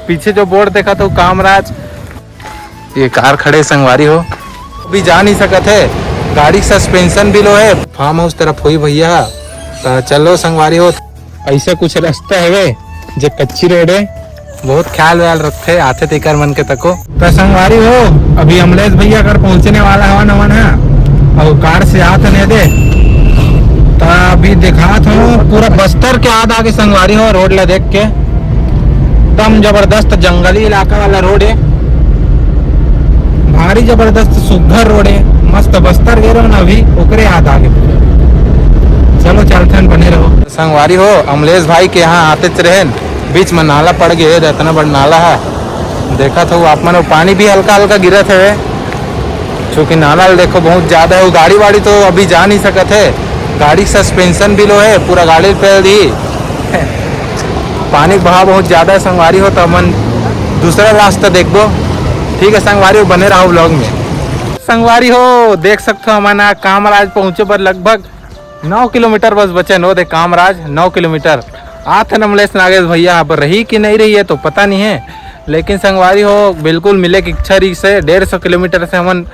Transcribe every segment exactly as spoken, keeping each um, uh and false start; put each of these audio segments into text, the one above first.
पीछे जो बोर्ड देखत हो, कामराज। ये कार खड़े संगवारी हो, अभी जा नहीं सकत हे, गाड़ी सस्पेंशन भी लो है। फार्म हाउस तरफ होई भैया, तो चलो संगवारी हो। ऐसा कुछ रास्ता हवे जे कच्ची रोड है, बहुत ख्याल व्याल रखथे, आथे तेकर मन के तको। तो संगवारी हो, अभी अमलेश भैया घर पहुंचने वाला हवन, हवन है, और कार से आत ने दे। तो अभी दिखात हूँ, पूरा बस्तर के आद आगे संगवारी हो, रोड ला देख के एकदम जबरदस्त जंगली इलाका वाला रोड है, भारी जबरदस्त सुघर रोड है, मस्त। बस्तर गे रहो ना अभी, ओकरे याद आगे। चलो चलथन, बने रहो। संगवारी हो, अमलेश भाई के यहाँ आतेच रहेन, बीच में नाला पड़ गए, इतना बड़ नाला है। देखत हो आप मन, वो पानी भी हल्का हल्का गिरत हवे, क्योंकि नाला ल देखो बहुत ज्यादा है। वो गाड़ी वाड़ी तो अभी जा नहीं सकत है, गाड़ी सस्पेंशन भी लो है, पूरा गाड़ी ल पेल दी। पानी के बहाव बहुत ज्यादा है संगवारी हो, तो हमन दूसरा रास्ता देखबो। ठीक है संगवारी हो, बने रहो व्लॉग में। संगवारी हो, देख सकते हो हमन कामराज पहुंचे बर लगभग नौ किलोमीटर बस बचे न, वो दे कामराज नौ किलोमीटर। आथन अमलेश नागेश भैया, अब रही कि नहीं रही है तो पता नहीं है, लेकिन संगवारी हो, बिल्कुल मिले के इच्छा रही से। डेढ़ सौ किलोमीटर से हमन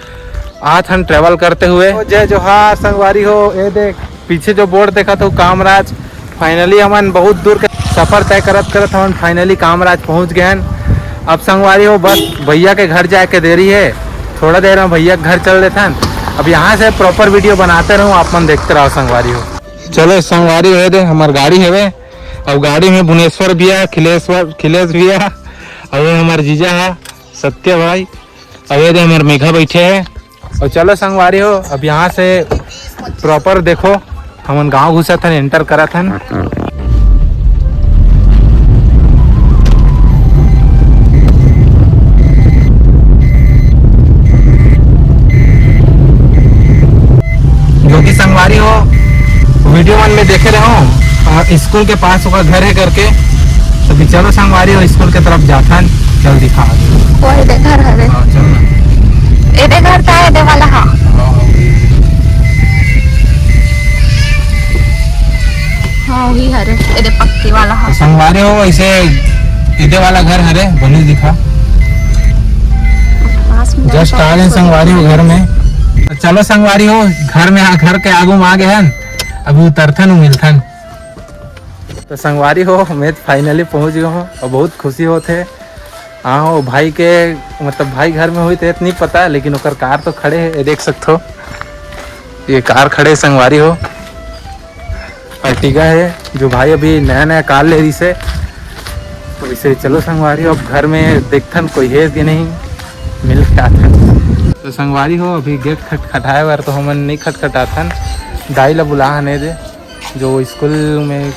आथन ट्रेवल करते हुए। तो जय जोहार संगवारी हो, ये देख पीछे जो बोर्ड देखत हो कामराज, फाइनली हमन बहुत दूर के सफर तय करत करत हमन फाइनली कामराज पहुंच गए हन। अब संगवारी हो, बस भैया के घर जाए के देरी है, थोड़ा देर में भैया के घर चल देथन। अब यहाँ से प्रॉपर वीडियो बनाते रहूँ, आप मन देखते रहो संगवारी हो। चलो संगवारी हो, ये दे हमार गाड़ी हवे, अब गाड़ी में भुवनेश्वर भैया, खिलेश्वर, खिलेश भैया, अब ये हमार जीजा है सत्य भाई, अब ये दे हमार मेघा बैठे है। और चलो संगवारी हो, अब यहाँ से प्रॉपर देखो, हमन गांव घुसत हन, एंटर करत हन। जो कि संगवारी हो, वीडियो मन में देखे रहो, अ, स्कूल के पास ओकर घर है करके। तो भी चलो संगवारी हो, स्कूल के तरफ जाथन, जल्दी खा। वो एदे घर हवे। हाँ, चलो ना। एदे घर था, एदे वाला, हाँ। हाँ, वही हरे, एदे पक्की वाला, हाँ। तो संगवारी हो, ऐसे एदे वाला घर हरे, बनी दिखा। पास में जस्ट आ गए संगवारी हो घर में। तो चलो संगवारी हो, घर में आ, घर के आगू में आ गए हैं। अभी उतरथन, मिलथन। तो संगवारी हो, मैं फाइनली पहुंच गया हूँ और बहुत खुशी होत हे। हाँ, वो भाई के, मतलब, भाई घर में हुई तो नहीं पता, लेकिन ओकर कार तो खड़े है, ये देख सकते हो, ये कार खड़े है संगवारी हो, Ertiga है। जो भाई अभी नया नया कार ले रही से, तो इसे चलो संगवारी हो, अब घर में देखथन कोई है कि नहीं, मिल के आथन। तो संगवारी हो, अभी गेट खटखटाए बर तो हमन नहीं खटखटाथन, दाई ला बुला हन एदे, जो स्कूल में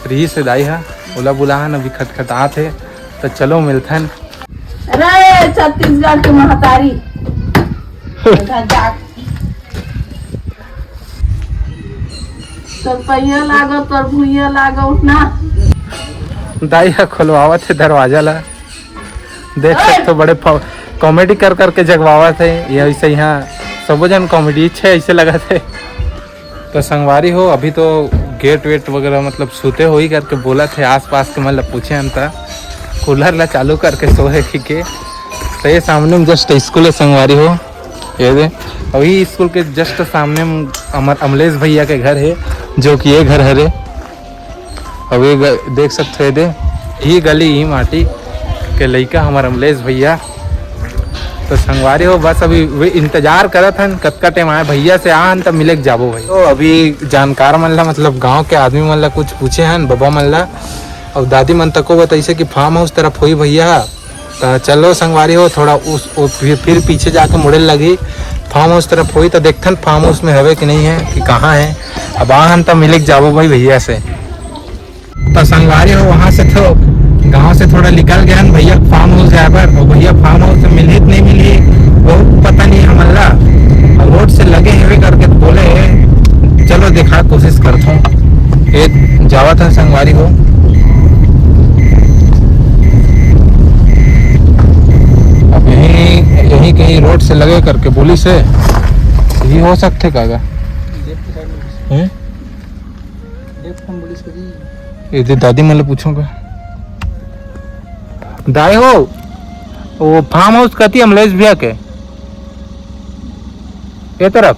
रही से दाई हा, ओला बुला हन, अभी खटखटात हे, तो चलो मिलथन। अरे छत्तीसगढ़ के महतारी, इधर जा। तोर पैया लागो, तोर भुइया लागो, उठना। दाई हा खोलवावत हे दरवाजा ला, देख सकते हो, बड़े कॉमेडी कर करके जगवावत हे। ये ऐसे यहाँ सबो जन कॉमेडी छे, ऐसे लगत हे। तो संगवारी हो, अभी तो गेट वेट वगैरह, मतलब, सूते होही करके बोलत हे, आसपास के मन ला पूछे हन त कूलर ला चालू करके सोए हे के। तो ये सामने में जस्ट स्कूल है संगवारी हो, ये दे, अभी स्कूल के जस्ट सामने में हमर अमलेश भैया के घर है, जो कि ये घर हरे। अब ये ग-, देख सकते हो, ये दे, ये गली ही माटी के लइका हमर अमलेश भैया। तो संगवारी हो, बस अभी वे इंतजार करत हन, कतका टाइम आए भैया से, आन तब मिले के जाबो भाई। तो अभी जानकार मन ला, मतलब, गांव के आदमी मन ला कुछ पूछे हन, बबा मन ला, और दादी मन तको बताइसे कि फार्म हाउस तरफ होई भैया। तो चलो संगवारी हो, थोड़ा उस, उस फिर, फिर पीछे जाके मुड़े लगी, फार्म हाउस तरफ होई तो देखथन फार्म हाउस में हवे कि नहीं है, कि कहाँ है। अब आहन तो मिले के जाबो भाई भैया से। तो संगवारी हो, वहाँ से तो गांव से थोड़ा निकल गए हैं भैया फार्म हाउस जाए पर, और भैया फार्म हाउस से मिलही त नहीं मिलही, वो पता नहीं हमन ला। और रोड से लगे हेवे करके तो बोले, चलो देखा कोशिश करथों। ये जावत है संगवारी हो, अब यही, यही कहीं रोड से लगे करके बोली से, ये हो सकते कागा? हैं? लेफ्ट हम बोलिस करी। ये दे दादी मन ले पूछों का। दाई हो, वो फार्म हाउस कती अमलेश भैया के ए तरफ।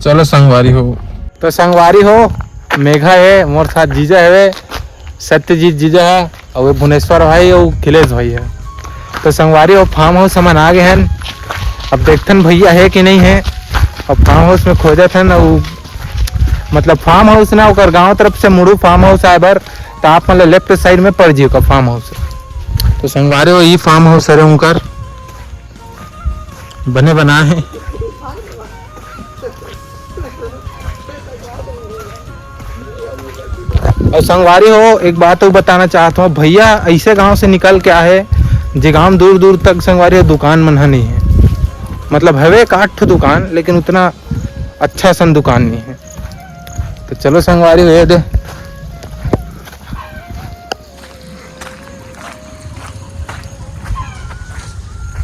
चलो संगवारी हो। तो संगवारी हो, मेघा है मोर साथ, जीजा है, सत्यजीत जीजा है, और वो भुवनेश्वर भाई और खिलेश भाई है। तो संगवारी हो, फार्म हाउस हमन आ गए हैं। अब देखथन भैया है कि नहीं है। अब फार्म हाउस में खोजत हन, और मतलब फार्म हाउस ना, ओकर गांव तरफ से मुड़ू फार्म हाउस आए बर, तो आप मतलब लेफ्ट साइड में पड़ जियो का फार्म हाउस। तो संगवारी हो, ई फार्म हाउस हरे उनकर, बने बना है। और संगवारी हो, एक बात और बताना चाहता हूँ, भैया ऐसे गांव से निकल के आए, जे गांव दूर दूर तक संगवारी हो दुकान मन ह नहीं है, मतलब हवे एक आठ ठो दुकान, लेकिन उतना अच्छा सन दुकान नहीं है। तो चलो संगवारी हो, ये दे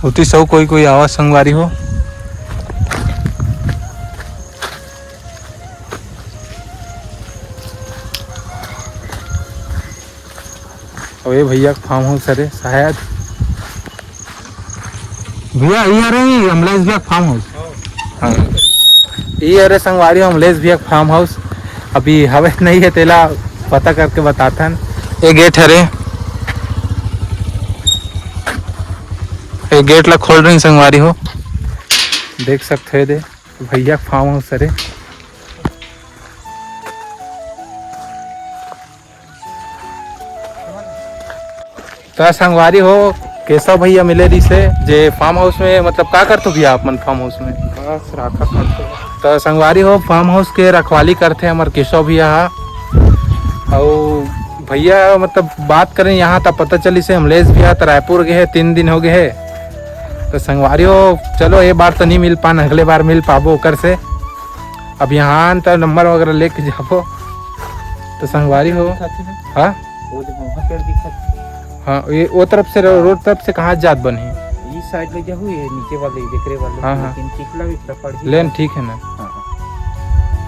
उती सौ कोई कोई आवा संगवारी हो। अबे भैया फार्म हाउस हरे शायद। भैया ये हरे अमलेश भैया फार्म हाउस। हाँ, ये हरे संगवारी हो अमलेश भैया फार्म हाउस। अभी हवे नहीं है, तेला पता करके बताथन। ये गेट हरे, ये गेट ला खोल रहे संगवारी हो, देख सकते हो दे भैया फार्म हाउस हरे। त संगवारी हो, केशव भैया मिले रहिसे, जे फार्म हाउस में मतलब का करथो भैया आप मन फार्म हाउस में? बस राखत हन। त संगवारी हो, फार्म हाउस के रखवाली करथे हमर केशव भैया हा। अउ भैया मतलब बात करें यहाँ त पता चलिसे अमलेश भैया त रायपुर गए हे, तीन दिन हो गए हे। त संगवारी हो, चलो ये बार तो नहीं मिल पान, अगले बार मिल पाबो ओकर से। अब यहाँ आन त नंबर वगैरह लेके जाबो। त संगवारी हो, दिखत हे ना? हाँ? वो जब वहाँ पेड़ दिखत हे। हाँ, ये वो तरफ से रो-, हाँ। रोड तरफ से कहाँ जात बनही? इस साइड ले जाहू, ये नीचे वाले, देखरे वाले, हाँ, हाँ। लेकिन चिखला विखला पड़ ही लेन ना। ठीक है ना? हाँ, हाँ।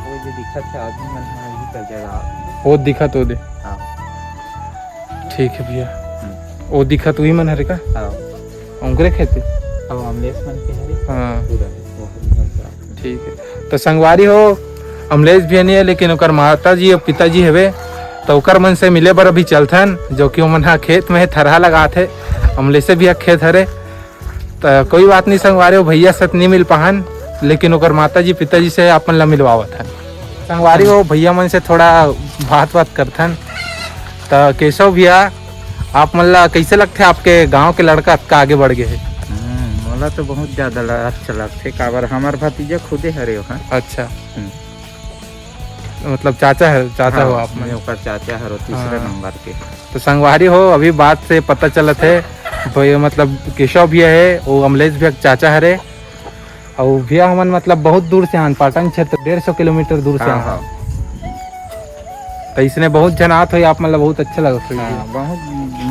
वो जो दिखत हे आदमी मन, हाँ, यही कर जगह। वो दिखत वो दे। हाँ। ठीक है भैया। हम्म। वो दिखत वही मन हरे का? हाँ। उनकरे खेती? अब अमलेश मन के हरे। हाँ। पूरा, वो हरे। ठीक है, तो संगवारी हो, अमलेश भैया नहीं है, लेकिन ओकर माता जी और पिताजी हवे, तो ओकर मन से मिले बर अभी चलथन, जो कि ओमन हा खेत में थरहा लगात हे। अमलेश भैया खेत हरे, तो कोई बात नहीं संगवारी हो, भैया से तो नहीं मिल पाहन, लेकिन ओकर माता जी पिताजी से अपन ला मिलवावत हन। संगवारी हो, भैया मन से थोड़ा बात बात करथन। तो केशव भैया, आप मन ला कैसे लगथे, आपके गांव के लड़का अतका आगे बढ़ गए हे? हम्म, मोला तो बहुत ज्यादा ल-, अच्छा लगथे, काबर हमर भतीजा खुदे हरे ओहा। अच्छा। हम्म। मतलब चाचा है, चाचा हाँ, हो आप मैं मन? ओकर चाचा हरो तीसरे हाँ। नंबर के। तो संगवारी हो, अभी बात से पता चलत हे, भाई मतलब केशव भैया है, वो अमलेश भैया के चाचा हरे। अउ भैया हमन मतलब बहुत दूर से आन, पाटन क्षेत्र डेढ़ सौ किलोमीटर दूर से हाँ, आन। हाँ। तो इसने बहुत जन आत होई, आप मतलब बहुत अच्छा लगत होई। हाँ, बहुत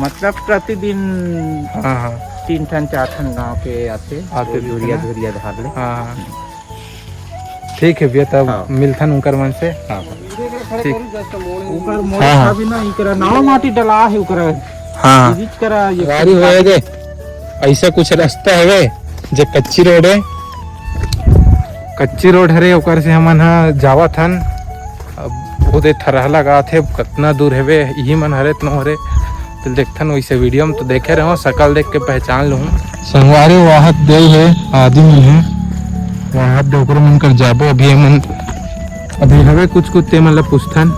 मतलब प्रतिदिन हाँ, हाँ। तीन ठन चार ठन गांव के आथे, आथे वो यूरिया ना? धुरिया धार ले। हाँ, हाँ। ठीक है भैया, तब हाँ। मिलथन उनकर मन से। हाँ, हाँ। ठीक। ओकर मोड़ हाँ, हाँ। अभी ना इकरा नवा माटी डला है ओकरा। हाँ। बीच करा ये गाड़ी होए दे। ऐसा कुछ रास्ता हवे जे कच्ची रोड है, कच्ची रोड हरे, ओकर से हमन ह जावत हन। अब ओदे थरहा लगात हे, कतना दूर हवे, इही मन हरे, तनो हरे। तो देखथन वैसे वीडियो में, तो देखे रहो, शकल देख के पहचान लूँ। संगवारी वाहत दे हे, आदमी मन हे, वाहत दे ओकरो मन कर जाबो। अभी हमन, अभी हवे कुछ कुछ ते मन ल पूछथन।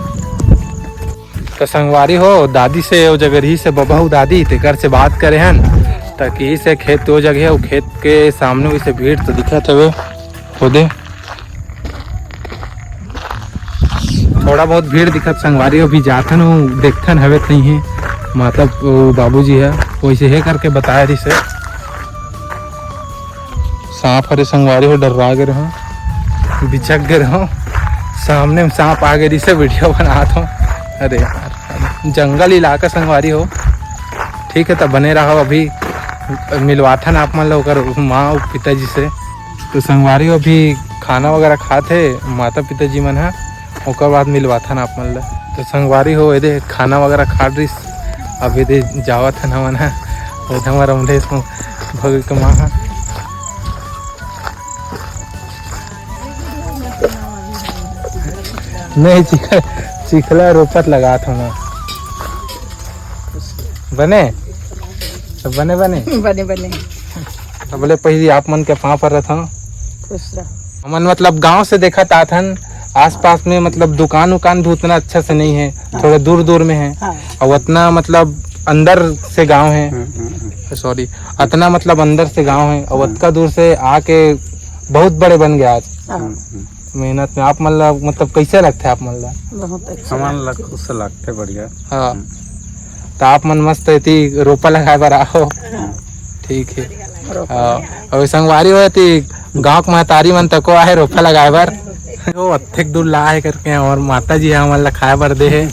तो संगवारी हो, दादी से वो जगह रही से बबा हो दादी, तेकर से बात करे हन, त कही से खेत वो जगह है, वो खेत के सामने वैसे भीड़ तो दिखत हवे, खुदे थोड़ा बहुत भीड़ दिखत संगवारी हो, अभी जाथन हो, देखथन हवे त नहीं है, मतलब वो बाबूजी है, वैसे है करके बताए रही से। सांप हरे संगवारी हो, डर्रा गे रहो, बिचक गे रहो, सामने में सांप आ गे रिसे, वीडियो बनात हो। अरे यार, जंगल इलाका संगवारी हो। ठीक है, तब बने रहो, अभी मिलवाथन आप मन ला ओकर माँ अउ पिताजी से। तो संगवारी हो, अभी खाना वगैरह खात हे माता पिताजी मन ह, ओकर बाद मिलवाथन आप मन ला। तो संगवारी हो, एदे खाना वगैरह खा रिस, अभी दे जावत हन हमन ह, वो हमर अमलेश म-, भगत के माँ ह। नहीं, चिखला, चिखला रोपत लगात हूँ मैं। बने? सब बने, बने? बने, बने। सबले पहली आप मन के पाँव परत हूँ। खुश रहो। हमन मतलब गांव से देखत आत हन, आसपास में मतलब दुकान उकान भी उतना अच्छा से नहीं है, हाँ। थोड़ा दूर दूर में है। हाँ। और उतना मतलब अंदर से गांव है। हम्म, हम्म, हम्म। सॉरी, अतना मतलब अंदर से गांव है और हाँ। उतना दूर से आके बहुत बड़े बन गया आज। हाँ। हम्म, हम्म। मेहनत में आप मन ला मतलब कैसे लगथे आप मन ला? बहुत अच्छा हमन ला लगथे। खुश लगथे, बढ़िया। हाँ। हम्म। तो आप मन मस्त एती रोपा लगाए बर आओ। हाँ। ठीक है। रोपा। हाँ। और संगवारी हो एती गांव के महतारी मन तको आहे रोपा लगाए बर। वो अत्थेक दूर ला है करके और माता जी हमन ला खाए बर दे है।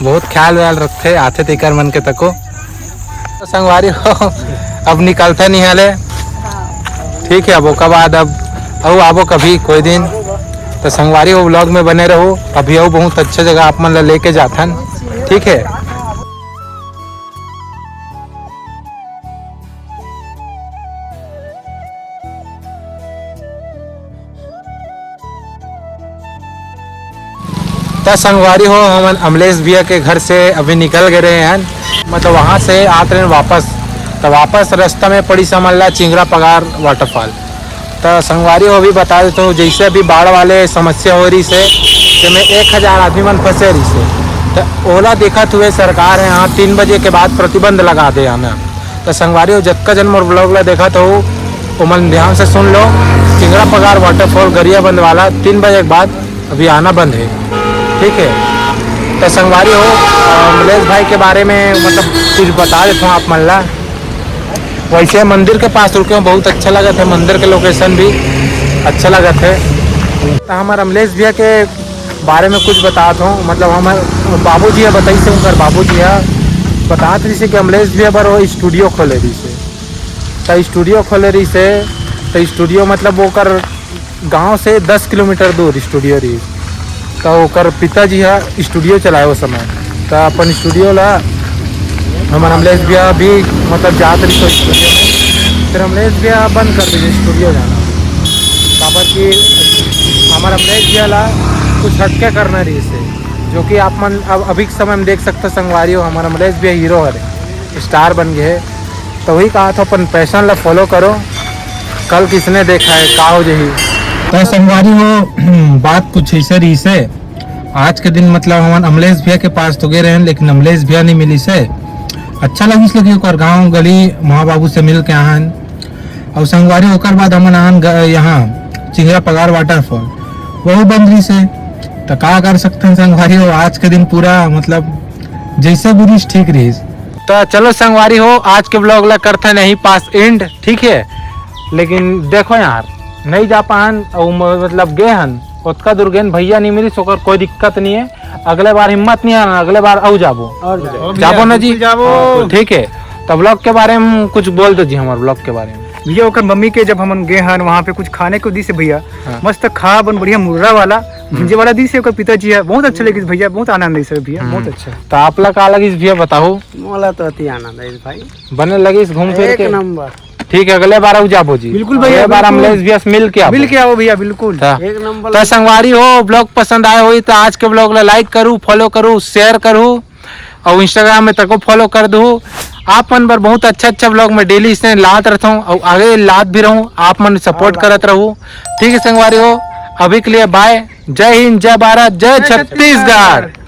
बहुत ख्याल व्याल रखथे, आथे तेकर मन के तको। तो संगवारी हो, अब निकलथे निहाले। ठीक है, अब ओकर बाद अब अउ आबो कभी कोई दिन। तो संगवारी हो, व्लॉग में बने रहो, अभी अउ बहुत अच्छा जगह आप मन ला लेके जाथन। ठीक है। त संगवारी हो, हमन अमलेश भैया के घर से अभी निकल गए रहे हैं, मतलब वहाँ से आत रहे हैं वापस। तो वापस रास्ता में पड़ी हमन ला चिंगरा पगार वाटरफॉल। त संगवारी हो, अभी बता देता हूँ, जैसे अभी बाढ़ वाले समस्या हो रही से, जेमे एक हजार आदमी मन फंसे रही से, त ओला देखत हुए सरकार है यहाँ तीन बजे के बाद प्रतिबंध लगा दे आना। त संगवारी हो, जतका जन मोर व्लॉग ला देखत हो, ओमन ध्यान से सुन लो, चिंगरा पगार वाटरफॉल गरियाबंद वाला तीन बजे के बाद अभी आना बंद है। ठीक है, त संगवारी हो, अ, अमलेश भाई के बारे में मतलब कुछ बता देता हूँ आप मन ला। वैसे मंदिर के पास रुके हूँ, बहुत अच्छा लगत है, मंदिर के लोकेशन भी अच्छा लगत है। त हमर अमलेश भैया के बारे में कुछ बतात हूँ, मतलब हमर बाबूजी ह बताइस हे, उनकर बाबूजी ह बतात रहिस हे कि अमलेश भैया बर वो स्टूडियो खोले रहिस हे। त स्टूडियो खोले रहिस हे, त स्टूडियो मतलब ओकर गांव से दस किलोमीटर दूर स्टूडियो रहिस। त ओकर पिताजी ह स्टूडियो चलाए वो समय, त अपन स्टूडियो ला हमर अमलेश भैया भी मतलब जात रहिस स्टूडियो में। फिर अमलेश भैया बंद कर दिस स्टूडियो जाना, काबर कि हमर अमलेश भैया ला कुछ हटके करना रहिस हे, जो कि आप मन अब अभी के समय में देख सकते हो संगवारी हो, हमर अमलेश भैया हीरो हरे, स्टार बन गए हे। तो वही कहा था, अपन पैशन ला फॉलो करो, कल किसने देखा है, का हो जही। तो संगवारी हो, बात कुछ ऐसे रहिस हे। आज के दिन मतलब हमन अमलेश भैया के पास तो गए रहे, लेकिन अमलेश भैया नहीं मिलिस हे। अच्छा लगिस, लेकिन ओकर गांव गली माँ बाबू से मिल के आहन। और संगवारी, ओकर बाद हमन आहन ग-, यहाँ चिंगरा पगार वाटरफॉल, वहू बंद रहिस हे। त का कर सकथन संगवारी हो, आज के दिन पूरा मतलब जैसे भी रहिस ठीक रहिस। त चलो संगवारी हो, आज के व्लॉग ला करथन यहीं पास एंड, ठीक है। लेकिन देखो यार, नहीं जा पाहन, अउ म-, मतलब गे हन, ओतका दूर गेन, भैया नहीं मिलिस, ओकर कोई दिक्कत नहीं है। अगले बार हिम्मत नहीं आना, अगले बार अउ जाबो। और जाबो। और जाबो भैया, ना जी? बिल्कुल जाबो। हाँ, तो ठीक है, तो व्लॉग के बारे में कुछ बोल दो जी, हमारे व्लॉग के बारे में। भैया, ओकर मम्मी के जब हमन गे हन, वहाँ पे कुछ खाने को दिस हे भैया, हाँ। मस्त खा बन, बढ़िया मुर्रा वाला, हम्म। भुंजे वाला दिस हे, ओकर पिताजी है, बहुत अच्छा लगिस भैया, बहुत आनंद आइस भैया, हम्म। बहुत अच्छा। तो आप ला का लगिस भैया, बताओ। मोला तो अति आनंद आइस भाई। बने लगिस घूम फिर एक के? नंबर। ठीक है, अगले बार अउ जाबो जी। बिल्कुल भैया, अगले बार बिल्कुल। अमलेश भैया से मिल के आबो। मिल के आओ भैया, बिल्कुल। हाँ। एक नंबर। तो संगवारी हो, व्लॉग पसंद आए होही तो आज के व्लॉग ला लाइक करू, फॉलो करू, शेयर करू और Instagram में तको फॉलो कर दू। आप मन बर बहुत अच्छा अच्छा व्लॉग में डेली इसने लात रहता हूँ और आगे लात भी रहूँ, आप मन सपोर्ट करत रहू। ठीक है संगवारी हो, अभी के लिए बाय, जय हिंद, जय भारत, जय जय छत्तीसगढ़। छत्तीसगढ़।